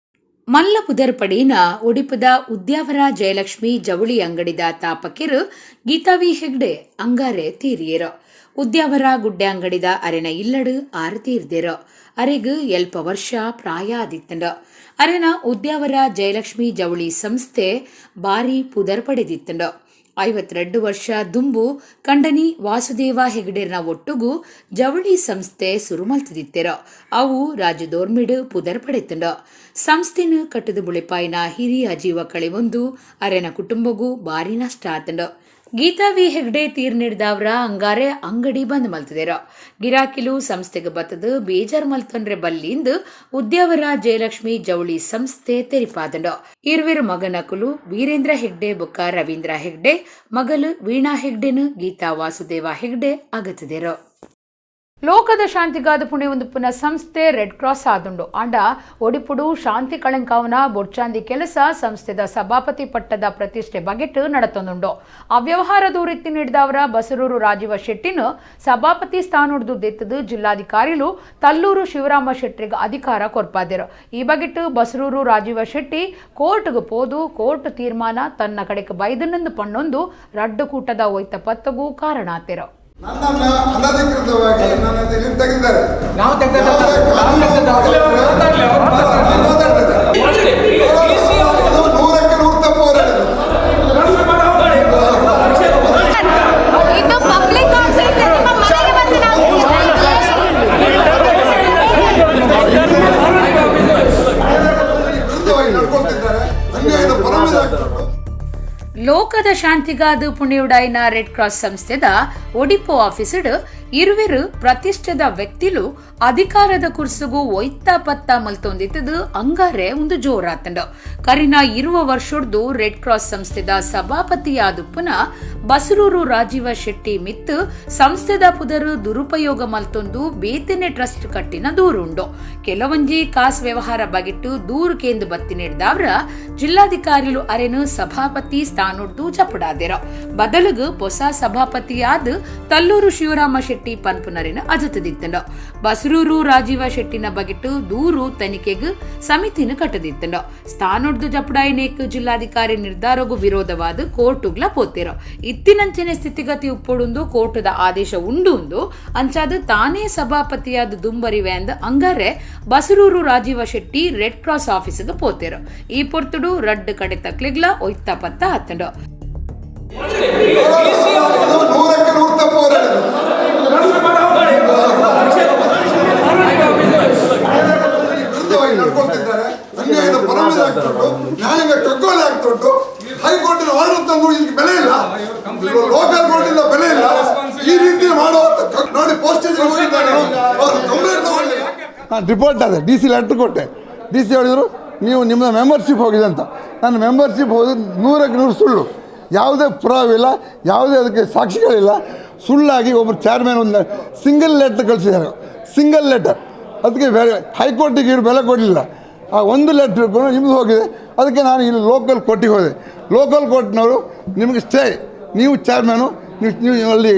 ಮಲ್ಲ ಪುದರ್ಪಡಿನ ಒಡಿಪುದ ಉದ್ಯಾವರ ಜಯಲಕ್ಷ್ಮಿ ಜವಳಿ ಅಂಗಡಿದ ತಾಪಕಿರು ಗೀತಾವಿ ಹೆಗ್ಡೆ ಅಂಗಾರೆ ತೀರಿಯರು. ಉದ್ಯಾವರ ಗುಡ್ಡೆ ಅಂಗಡಿದ ಅರೆನ ಇಲ್ಲಡು ಆರು ತೀರ್ದಿರು. ಅರೆಗು ಎಲ್ಪ ವರ್ಷ ಪ್ರಾಯ ಆದಿತ್ತಂಡ. ಅರೆನ ಉದ್ಯಾವರ ಜಯಲಕ್ಷ್ಮಿ ಜವಳಿ ಸಂಸ್ಥೆ ಬಾರಿ ಪುದರ್ ಪಡೆದಿತ್ತಂಡ. 52 ವರ್ಷ ದುಂಬು ಕಂಡನಿ ವಾಸುದೇವ ಹೆಗ್ಡೆರ್ನ ಒಟ್ಟುಗು ಜವಳಿ ಸಂಸ್ಥೆ ಸುರುಮಲ್ತದಿತ್ತೆರ. ಅವು ರಾಜ್ಯದೋರ್ಮಿಡು ಪುದರ್ ಪಡೆತುಂಡ. ಸಂಸ್ಥೆನ ಕಟ್ಟದ ಬುಳೆಪಾಯಿನ ಹಿರಿಯ ಜೀವ ಕಳೆವೊಂದು ಅರೆನ ಕುಟುಂಬಗೂ ಭಾರಿ ನಷ್ಟ ಆತಂಡ. ಗೀತಾ ವಿ ಹೆಗ್ಡೆ ತೀರ್ನಿಡ್ದವ್ರ ಅಂಗಾರೆ ಅಂಗಡಿ ಬಂದ್ ಮಲ್ತದೇರ. ಗಿರಾಕಿಲು ಸಂಸ್ಥೆಗೆ ಬತ್ತದು ಬೇಜಾರ್ ಮಲ್ತೊಂಡ್ರೆ ಬಲ್ಲಿಂದು ಉದ್ಯಾವರ ಜಯಲಕ್ಷ್ಮಿ ಜವಳಿ ಸಂಸ್ಥೆ ತೆರಿಪಾದಂಡ. ಇರುವೆರು ಮಗನಕುಲು ವೀರೇಂದ್ರ ಹೆಗ್ಡೆ ಬೊಕ್ಕ ರವೀಂದ್ರ ಹೆಗ್ಡೆ, ಮಗಲು ವೀಣಾ ಹೆಗ್ಡೆನು ಗೀತಾ ವಾಸುದೇವ ಹೆಗ್ಡೆ ಅಗತದೇರು. ಲೋಕದ ಶಾಂತಿಗಾದ ಪುಣೆ ಒಂದು ಪುನಃ ಸಂಸ್ಥೆ ರೆಡ್ ಕ್ರಾಸ್ ಆದುಂಡು. ಆಂಡ ಒಡಿಪುಡು ಶಾಂತಿ ಕಳಂಕಾವನ ಬೊಡ್ಚಾಂದಿ ಕೆಲಸ ಸಂಸ್ಥೆದ ಸಭಾಪತಿ ಪಟ್ಟದ ಪ್ರತಿಷ್ಠೆ ಬಗೆಟ್ ನಡತೊಂದುಂಡು. ಅವ್ಯವಹಾರ ದೂರಿತ್ತಿ ನೀಡಿದವರ ಬಸರೂರು ರಾಜೀವ ಶೆಟ್ಟಿನ ಸಭಾಪತಿ ಸ್ಥಾನೊಡ್ದು ದೆತ್ತದು ಜಿಲ್ಲಾಧಿಕಾರಿಲು ತಲ್ಲೂರು ಶಿವರಾಮ ಶೆಟ್ಟಿಗೆ ಅಧಿಕಾರ ಕೊರ್ಪಾದಿರು. ಈ ಬಗೆಟ್ ಬಸರೂರು ರಾಜೀವ ಶೆಟ್ಟಿ ಕೋರ್ಟ್ಗೆ ಪೋದು ಕೋರ್ಟ್ ತೀರ್ಮಾನ ತನ್ನ ಕಡೆಗೆ ಬೈದನಂದು ಪಣ್ಣೊಂದು ರಡ್ಡುಕೂಟದ ಒಯ್ತ ಪತ್ತಗೂ ಕಾರಣ ಆತಿರು. ನನ್ನನ್ನು ಅನಧಿಕೃತವಾಗಿ ನನ್ನ ಇಲ್ಲಿ ತೆಗೆದಿದ್ದಾರೆ. ನೂರಕ್ಕೆ ನೂರು ತಪ್ಪು ಅವರು ಹೇಳಿದ್ರು. ಇದು ಪಬ್ಲಿಕ್ ಆಫೀಸ್, ನಿಮ್ಮ ಮನೆಗೆ ಬಂದು ನಾವು ವಿರುದ್ಧವಾಗಿ ನಡ್ಕೊಳ್ತಿದ್ದಾರೆ. ಅನ್ಯಾಯದ ಪರಮೇದಾಗ್ತದೆ. ಲೋಕದ ಶಾಂತಿಗಾದ ಪುಣೆಯುಡಾಯಿನ ರೆಡ್ ಕ್ರಾಸ್ ಸಂಸ್ಥೆದ ಒಡಿಪು ಆಫೀಸಡ್ ಇರುವೆರು ಪ್ರತಿಷ್ಠೆದ ವ್ಯಕ್ತಿಲು ಅಧಿಕಾರದ ಕುರ್ಸುಗು ಒಯ್ತ ಪತ್ತ ಮಲ್ತೊಂದಿತ್ತದು ಅಂಗಾರೆ ಒಂದು ಜೋರಾತಂಡ. ಕರಿನ 20 ವರ್ಷಡ್ದು ರೆಡ್ ಕ್ರಾಸ್ ಸಂಸ್ಥೆದ ಸಭಾಪತಿಯಾದುಪ್ಪುನ ಬಸರೂರು ರಾಜೀವ ಶೆಟ್ಟಿ ಮಿತ್ತು ಸಂಸ್ಥೆದ ಪುದರು ದುರುಪಯೋಗ ಮಲ್ತೊಂದು ಬೇತನೆ ಟ್ರಸ್ಟ್ ಕಟ್ಟಿನ ದೂರುಂಡು. ಕೆಲವೊಂಜಿ ಕಾಸ್ ವ್ಯವಹಾರ ಬಗೆಟ್ಟು ದೂರು ಕೇಂದ್ರ ಬತ್ತಿ ನೀಡಿದವ್ರ ಜಿಲ್ಲಾಧಿಕಾರಿಲು ಅರೆನು ಸಭಾಪತಿ ಸ್ಥಾನೊಡ್ದು ಚಪುಡಾದಿರ. ಬದಲುಗು ಹೊಸ ಸಭಾಪತಿಯಾದ ತಲ್ಲೂರು ಶಿವರಾಮ ಶೆಟ್ಟಿ ಪನ್ಪುನರಿನ ಅಜತದಿತ್ತಂಡ. ಬಸರೂರು ರಾಜೀವ ಶೆಟ್ಟಿನ ಬಗೆಟ್ಟು ದೂರು ತನಿಖೆಗೆ ಸಮಿತಿನ ಕಟ್ಟದಿತ್ತಂಡ. ಸ್ಥಾನೊಡ್ದು ಜಪಡಾಯಿನೇಕ್ ಜಿಲ್ಲಾಧಿಕಾರಿ ನಿರ್ಧಾರಗೂ ವಿರೋಧವಾದ ಕೋರ್ಟುಗ್ಲ ಪೋತಿರೋ. ಇತ್ತಿನಂಚಿನ ಸ್ಥಿತಿಗತಿ ಉಪ್ಪೊಡುಂದು ಕೋರ್ಟದ ಆದೇಶ ಉಂಡು ಅಂಚಾದ ತಾನೇ ಸಭಾಪತಿಯಾದ ದುಂಬರಿವೆ ಅಂದ ಅಂಗಾರೆ ಬಸರೂರು ರಾಜೀವ ಶೆಟ್ಟಿ ರೆಡ್ ಕ್ರಾಸ್ ಆಫೀಸ್ಗೆ ಪೋತಿರೋ. ಈ ಪೊರ್ತುಡು ರಡ್ಡು ಕಡೆ ತಕ್ಲಿಗ್ಲ ಒಯ್ತ ಪತ್ತ ಆತಂಡ. ನೂರಕ್ಕೆ ನೂರು ತಪ್ಪು ಅವರು ಹೇಳಿದ್ರು. ವಿರುದ್ಧವಾಗಿ ನಡ್ಕೊಳ್ತಿದ್ದಾರೆ. ಅನ್ಯಾಯದ ಪರಮೇದಾಗ್ತುಂಟು, ನ್ಯಾಯಾಂಗ ಕಗ್ಗೋಲೆ ಆಗ್ತುಂಟು. ಹೈಕೋರ್ಟಿನ ಆರ್ಡರ್ ತಂದು ಇದಕ್ಕೆ ಬೆಲೆ ಇಲ್ಲ, ಲೋಕಲ್ ಕೋರ್ಟಿಂದ ಬೆಲೆ ಇಲ್ಲ. ಈ ರೀತಿ ಮಾಡುವ ನೋಡಿ ಪೋಸ್ಟೇಜ್ ಹೋಗಿದ್ದಾರೆ, ಅವರು ಕಂಪ್ಲೇಂಟ್ ತಗೊಳ್ಳಿ. ನಾನು ರಿಪೋರ್ಟ್ ಆದೆ, D C letter ಕೊಟ್ಟೆ. ಡಿ ಸಿ ಹೇಳಿದರು ನೀವು ನಿಮ್ಮ ಮೆಂಬರ್ಶಿಪ್ ಹೋಗಿದೆ ಅಂತ. ನನ್ನ ಮೆಂಬರ್ಶಿಪ್ ಹೋದ 100ಕ್ಕೆ 100 ಸುಳ್ಳು, ಯಾವುದೇ ಪುರಾವಿಲ್ಲ, ಯಾವುದೇ ಅದಕ್ಕೆ ಸಾಕ್ಷಿಗಳಿಲ್ಲ. ಸುಳ್ಳಾಗಿ ಒಬ್ಬರು ಚೇರ್ಮನ್ ಒಂದು ಸಿಂಗಲ್ ಲೆಟ್ರ್ ಕಳಿಸಿದ್ದಾರೆ, ಸಿಂಗಲ್ ಲೆಟರ್. ಅದಕ್ಕೆ ಬೇರೆ ಹೈಕೋರ್ಟಿಗೆ ಇವರು ಬೆಲೆ ಕೊಡಲಿಲ್ಲ. ಆ ಒಂದು ಲೆಟ್ರ್ ನಿಮ್ಮದು ಹೋಗಿದೆ. ಅದಕ್ಕೆ ನಾನು ಇಲ್ಲಿ ಲೋಕಲ್ ಕೋರ್ಟಿಗೆ ಹೋದೆ. ಲೋಕಲ್ ಕೋರ್ಟ್ನವರು ನಿಮಗೆ ಸ್ಟೇ, ನೀವು ಚೇರ್ಮನು, ನೀವು ಅಲ್ಲಿ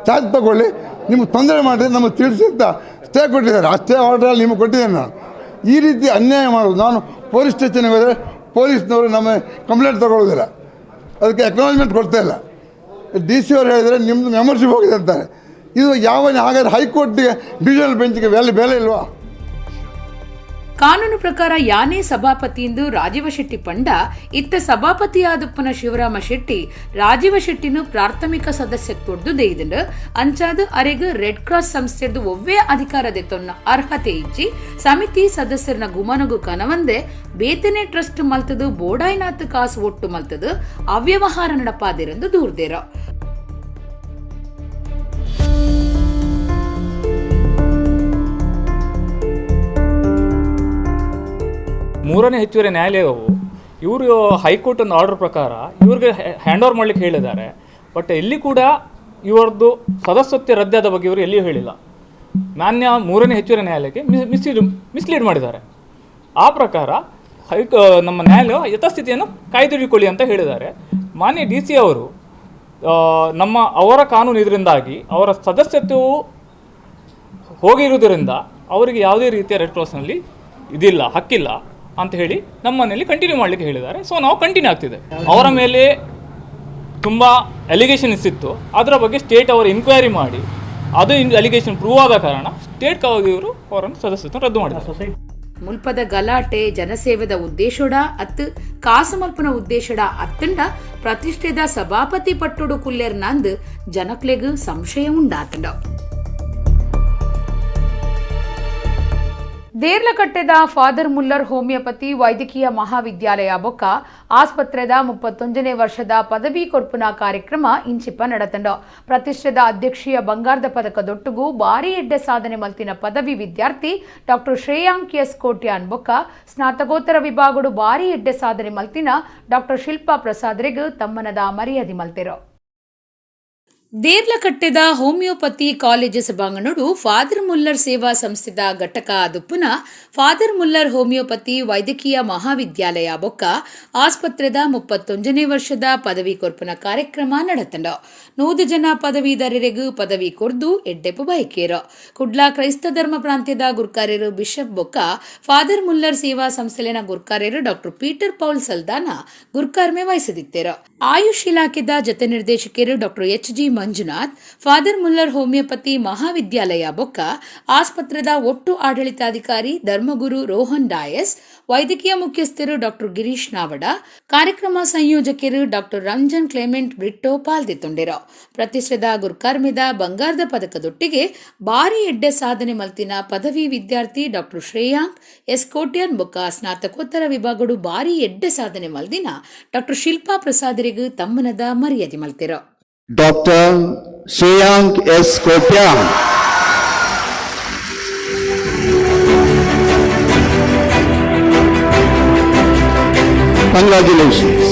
ಚಾರ್ಜ್ ತಗೊಳ್ಳಿ, ನಿಮ್ಗೆ ತೊಂದರೆ ಮಾಡಿದ್ರೆ ನಮಗೆ ತಿಳಿಸಿ ಅಂತ ಸ್ಟೇ ಕೊಟ್ಟಿದ್ದಾರೆ. ಆ ಸ್ಟೇ ಆರ್ಡ್ರಲ್ಲಿ ನಿಮಗೆ ಕೊಟ್ಟಿದ್ದೇನೆ ನಾನು. ಈ ರೀತಿ ಅನ್ಯಾಯ ಮಾಡೋದು. ನಾನು ಪೊಲೀಸ್ ಸ್ಟೇಷನ್ಗೆ ಹೋದರೆ ಪೊಲೀಸ್ನವರು ನಮ್ಮ ಕಂಪ್ಲೇಂಟ್ ತೊಗೊಳ್ಳೋದಿಲ್ಲ, ಅದಕ್ಕೆ ಅಕ್ನಾಲಜ್ಮೆಂಟ್ ಕೊಡ್ತಾ ಇಲ್ಲ. ಡಿ ಸಿ ಅವರು ಹೇಳಿದರೆ ನಿಮ್ಮದು ಮೆಂಬರ್ಶಿಪ್ ಹೋಗಿದೆ ಅಂತಾರೆ. ಇದು ಯಾವ ಹಾಗಾದರೆ ಹೈಕೋರ್ಟಿಗೆ ಡಿವಿಷನಲ್ ಬೆಂಚ್ಗೆ ಬೆಲೆ ಇಲ್ವಾ? ಕಾನೂನು ಪ್ರಕಾರ ಯಾನೇ ಸಭಾಪತಿಯಿಂದ ರಾಜೀವ ಶೆಟ್ಟಿ ಪಂಡ ಇತ್ತ ಸಭಾಪತಿಯಾದಪ್ಪನ ಶಿವರಾಮ ಶೆಟ್ಟಿ ರಾಜೀವ ಶೆಟ್ಟಿನ ಪ್ರಾಥಮಿಕ ಸದಸ್ಯತ್ವದ್ದು ದೇಯ್ದಂಡು. ಅಂಚಾದ ಅರೆಗ್ ರೆಡ್ ಕ್ರಾಸ್ ಸಂಸ್ಥೆದು ಒವ್ವೇ ಅಧಿಕಾರದ ತೊನ್ನ ಅರ್ಹತೆ ಇಜ್ಜಿ ಸಮಿತಿ ಸದಸ್ಯರನ ಗುಮನಗು ಕನವಂದೆ ಬೇತನೆ ಟ್ರಸ್ಟ್ ಮಲ್ತದು ಬೋಡಾಯ್ನಾಥ್ ಕಾಸು ಒಟ್ಟು ಮಲ್ತದು ಅವ್ಯವಹಾರ ನಡಪಾದಿರಂದು ದೂರ್ದೇರ. ಮೂರನೇ ಹೆಚ್ಚುವರಿ ನ್ಯಾಯಾಲಯವು ಇವರು ಹೈಕೋರ್ಟ್ ಒಂದು ಆರ್ಡರ್ ಪ್ರಕಾರ ಇವ್ರಿಗೆ ಹ್ಯಾಂಡ್ ಓವರ್ ಮಾಡಲಿಕ್ಕೆ ಹೇಳಿದ್ದಾರೆ. ಬಟ್ ಎಲ್ಲಿ ಕೂಡ ಇವರದ್ದು ಸದಸ್ಯತ್ವ ರದ್ದಾದ ಬಗ್ಗೆ ಇವರು ಎಲ್ಲಿಯೂ ಹೇಳಿಲ್ಲ. ಮಾನ್ಯ ಮೂರನೇ ಹೆಚ್ಚುವರಿ ನ್ಯಾಯಾಲಯಕ್ಕೆ ಮಿಸ್ಲೀಡ್ ಮಾಡಿದ್ದಾರೆ. ಆ ಪ್ರಕಾರ ನಮ್ಮ ನ್ಯಾಯಾಲಯ ಯಥಾಸ್ಥಿತಿಯನ್ನು ಕಾಯ್ದಿರಿಕೊಳ್ಳಿ ಅಂತ ಹೇಳಿದ್ದಾರೆ. ಮಾನ್ಯ ಡಿ ಸಿ ಅವರು ನಮ್ಮ ಅವರ ಕಾನೂನು ಇದರಿಂದಾಗಿ ಅವರ ಸದಸ್ಯತ್ವವು ಹೋಗಿರುವುದರಿಂದ ಅವರಿಗೆ ಯಾವುದೇ ರೀತಿಯ ರೆಡ್ ಕ್ರಾಸ್ನಲ್ಲಿ ಇದಿಲ್ಲ, ಹಕ್ಕಿಲ್ಲ ಅಂತ ಹೇಳಿ ನಮ್ಮ ಮನೆಯಲ್ಲಿ ಕಂಟಿನ್ಯೂ ಮಾಡಲಿಕ್ಕೆ ಹೇಳಿದ್ದಾರೆ. ಸೊ ನಾವು ಕಂಟಿನ್ಯೂ ಆಗ್ತಿದೆ. ಅವರ ಮೇಲೆ ತುಂಬ ಅಲಿಗೇಷನ್ಸ್ ಇತ್ತು, ಅದರ ಬಗ್ಗೆ ಸ್ಟೇಟ್ ಅವರು ಎನ್ಕ್ವೈರಿ ಮಾಡಿ ಅದು ಅಲಿಗೇಷನ್ ಪ್ರೂವ್ ಆದ ಕಾರಣ ಸ್ಟೇಟ್ ಇವರು ಅವರನ್ನು ಸದಸ್ಯತ್ವ ರದ್ದು ಮಾಡಿದ್ದಾರೆ. ಮುಲ್ಪದ ಗಲಾಟೆ ಜನಸೇವೆದ ಉದ್ದೇಶೋಡ ಅತ್ತು ಕಾಸು ಮಲ್ಪುನ ಉದ್ದೇಶಡ ಅತ್ತಂಡ ಪ್ರತಿಷ್ಠೆದ ಸಭಾಪತಿ ಪಟ್ಟುಡು ಕುಲ್ಲೆರ್ನಂದು ಜನಕ್ಲೆಗ್ ಸಂಶಯ ಉಂಡಾತಂಡ. ದೇರ್ಲಕಟ್ಟೆದ ಫಾದರ್ ಮುಲ್ಲರ್ ಹೋಮಿಯೋಪತಿ ವೈದ್ಯಕೀಯ ಮಹಾವಿದ್ಯಾಲಯ ಬೊಕ್ಕ ಆಸ್ಪತ್ರೆದ 31ನೇ ವರ್ಷದ ಪದವಿ ಕೊರ್ಪುನ ಕಾರ್ಯಕ್ರಮ ಇಂಚಿಪ್ಪ ನಡತಂಡ. ಪ್ರತಿಷ್ಠೆದ ಅಧ್ಯಕ್ಷೀಯ ಬಂಗಾರದ ಪದಕದೊಟ್ಟುಗು ಭಾರಿ ಎಡ್ಡೆ ಸಾಧನೆ ಮಲ್ತಿನ ಪದವಿ ವಿದ್ಯಾರ್ಥಿ ಡಾಕ್ಟರ್ ಶ್ರೇಯಾಂಕ್ ಎಸ್ ಕೋಟ್ಯಾನ್ ಬೊಕ್ಕ ಸ್ನಾತಕೋತ್ತರ ವಿಭಾಗಡು ಭಾರಿ ಎಡ್ಡೆ ಸಾಧನೆ ಮಲ್ತಿನ ಡಾಕ್ಟರ್ ಶಿಲ್ಪಾ ಪ್ರಸಾದ್ರೆಗ್ ತಮ್ಮನದ ಮರ್ಯಾದೆ ಮಲ್ತೆರು. ದೇರ್ಲಕಟ್ಟೆದ ಹೋಮಿಯೋಪತಿ ಕಾಲೇಜು ಸಭಾಂಗಣಡು ಫಾದರ್ ಮುಲ್ಲರ್ ಸೇವಾ ಸಂಸ್ಥೆದ ಘಟಕ ದುಪ್ಪುನ ಫಾದರ್ ಮುಲ್ಲರ್ ಹೋಮಿಯೋಪತಿ ವೈದ್ಯಕೀಯ ಮಹಾವಿದ್ಯಾಲಯ ಬೊಕ್ಕ ಆಸ್ಪತ್ರೆದ 31ನೇ ವರ್ಷದ ಪದವಿ ಕೊರ್ಪುನ ಕಾರ್ಯಕ್ರಮ ನಡತಂಡ. 100 ಜನ ಪದವೀಧರರಿಗೂ ಪದವಿ ಕೊರ್ದು ಎಡ್ಡೆಪು ಬಯಕೇರು. ಕುಡ್ಲಾ ಕ್ರೈಸ್ತ ಧರ್ಮ ಪ್ರಾಂತ್ಯದ ಗುರ್ಕಾರ್ಯರು ಬಿಷಪ್ ಬೊಕ್ಕ ಫಾದರ್ ಮುಲ್ಲರ್ ಸೇವಾ ಸಂಸ್ಥೆಲಿನ ಗುರ್ಕಾರ್ಯರು ಡಾಕ್ಟರ್ ಪೀಟರ್ ಪೌಲ್ ಸಲ್ದಾನ ಗುರ್ಕಾರ್ಮೆ ವಹಿಸದಿತ್ತೇರು. ಆಯುಷ್ ಇಲಾಖೆದ ಜತೆ ನಿರ್ದೇಶಕರು doctor H G Manjunath, Father Muller homeopathy ಮಹಾವಿದ್ಯಾಲಯ ಬೊಕ್ಕ ಆಸ್ಪತ್ರೆದ ಒಟ್ಟು ಆಡಳಿತಾಧಿಕಾರಿ ಧರ್ಮಗುರು ರೋಹನ್ ಡಾಯಸ್, ವೈದ್ಯಕೀಯ ಮುಖ್ಯಸ್ಥರು ಡಾಕ್ಟರ್ ಗಿರೀಶ್ ನಾವಡ, ಕಾರ್ಯಕ್ರಮ ಸಂಯೋಜಕರು ಡಾಕ್ಟರ್ ರಂಜನ್ ಕ್ಲೆಮೆಂಟ್ ಬ್ರಿಟ್ಟೋ ಪಾಲ್ದಿತ್ತೊಂಡಿರು. ಪ್ರತಿಷ್ಠಿತ ಗುರ್ಕಾರ್ಮೆದ ಬಂಗಾರದ ಪದಕದೊಟ್ಟಿಗೆ ಭಾರಿ ಎಡ್ಡೆ ಸಾಧನೆ ಮಲ್ತಿನ ಪದವಿ ವಿದ್ಯಾರ್ಥಿ ಡಾಕ್ಟರ್ ಶ್ರೇಯಾಂಕ್ ಎಸ್ ಕೋಟ್ಯಾನ್ ಬೊಕ್ಕ ಸ್ನಾತಕೋತ್ತರ ವಿಭಾಗಡು ಭಾರಿ ಎಡ್ಡೆ ಸಾಧನೆ ಮಲ್ದಿನ ಡಾಕ್ಟರ್ ಶಿಲ್ಪಾ ಪ್ರಸಾದರಿಗೂ ತಮ್ಮನದ ಮರ್ಯಾದೆ ಮಲ್ತಿರು. Doctor Shreyank S Kotian. Congratulations.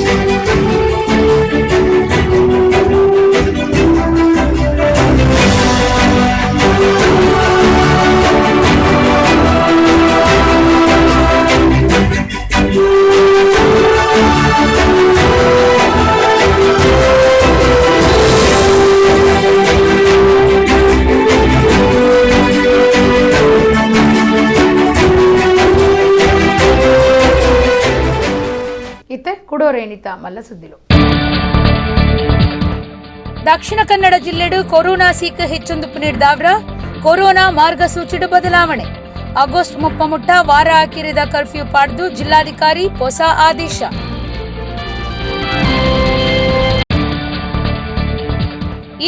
ಕುಡೋರೇಣಿತ ಮಲ್ಲಸುದ್ದಿಲು. Dakshina Kannada ಜಿಲ್ಲೆಡು corona ಸೀಕ ಹೆಚ್ಚೊಂದು ಪುನಿಡ್ದಾವ್ರ corona ಮಾರ್ಗಸೂಚಿಡು ಬದಲಾವಣೆ. ಆಗಸ್ಟ್ 30 ಮುಟ್ಟ ವಾರ ಹಾಕಿರಿದ ಕರ್ಫ್ಯೂ ಪಾಡ್ದು ಜಿಲ್ಲಾಧಿಕಾರಿ ಹೊಸ ಆದೇಶ.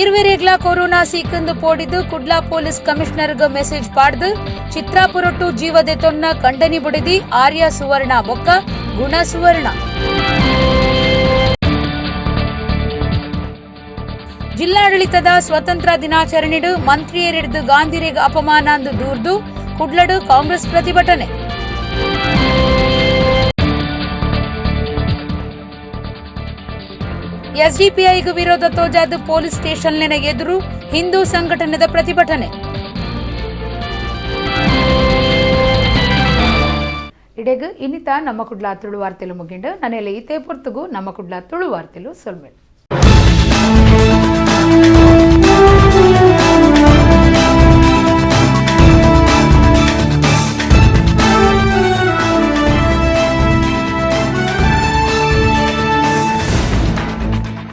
ಇರುವೆರೆಗ್ಲ ಕೊರೋನಾ ಸೀಕಂದು ಪೋಡಿದು ಕುಡ್ಲಾ ಪೊಲೀಸ್ ಕಮಿಷನರ್ಗ್ ಮೆಸೇಜ್ ಪಾಡ್ದು ಚಿತ್ರಾಪುರಟ್ಟು ಜೀವದೆ ತೊನ್ನ ಕಂಡನಿ ಬುಡಿದಿ ಆರ್ಯ ಸುವರ್ಣ ಬೊಕ್ಕ ಗುಣ ಸುವರ್ಣ. ಜಿಲ್ಲಾಡಳಿತದ ಸ್ವತಂತ್ರ ದಿನಾಚರಣೆಡು ಮಂತ್ರಿಯರಿಡ್ದು ಗಾಂಧಿರಿಗೆ ಅಪಮಾನ ಅಂದು ದೂರ್ದು ಕುಡ್ಲಡು ಕಾಂಗ್ರೆಸ್ ಪ್ರತಿಭಟನೆ. ಎಸ್ಡಿಪಿಐಗೂ ವಿರೋಧ ತೋಜಾದ ಪೊಲೀಸ್ ಸ್ಟೇಷನ್ಲಿನ ಎದುರು ಹಿಂದೂ ಸಂಘಟನೆದ ಪ್ರತಿಭಟನೆ. ಇಡೆಗ್ ಇನ್ನಿತ ನಮ್ಮ ಕುಡ್ಲ ತುಳು ವಾರ್ತೆಲು ಮುಗಿಂಡು ನನ್ನೆಲ್ಲ ಇತೇ ಪೊರ್ತುಗು ನಮ್ಮ ಕುಡ್ಲ ತುಳು ವಾರ್ತೆಲು ಸೊಲ್ಮೆಲ್.